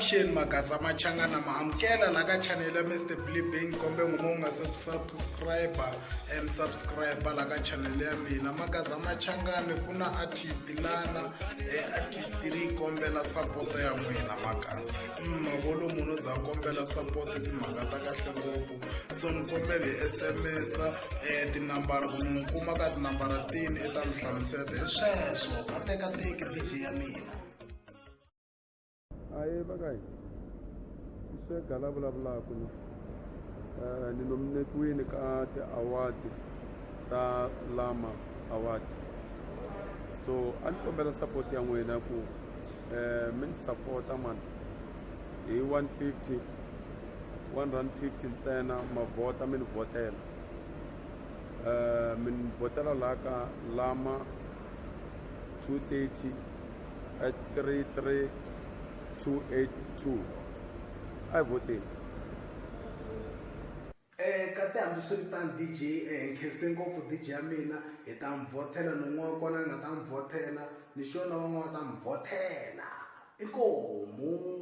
Avuxeni Magaza Machangana ma amukela la ka channel ya Mr Blibing kombe n'wina u nga se subscribe em subscribe la ka channel ya mina Magaza Machangani ku na artist lana artist ri kombela support ya n'wina Magaza mavolo munhu za kombela support timhaka ta kahle ngopfu so ni kombela hi SMS tinambara ku mi kuma ka tinambara tini i ta mi hlamusela hi sweswo ka teka teki DJ ya mina. Aye va ka hina i swega la vulavulaka ni ni nominetiwini ka ti-award ta lama award so a ni kombela support ya n'wina ku mi ni sapota mani hi 150 R150 ntsena ma vhota mi ni vhotela mi ni vhotela laha ka lama 230 at 33282 a hi vhoteni. Kati hambiswiritano DJ hi nkhense ngopfu DJ ya mina hi ta mi vhotela ni un'we wa kona ni nga ta mi vhotela ni sure na van'wana va ta mi vhotela inkomu.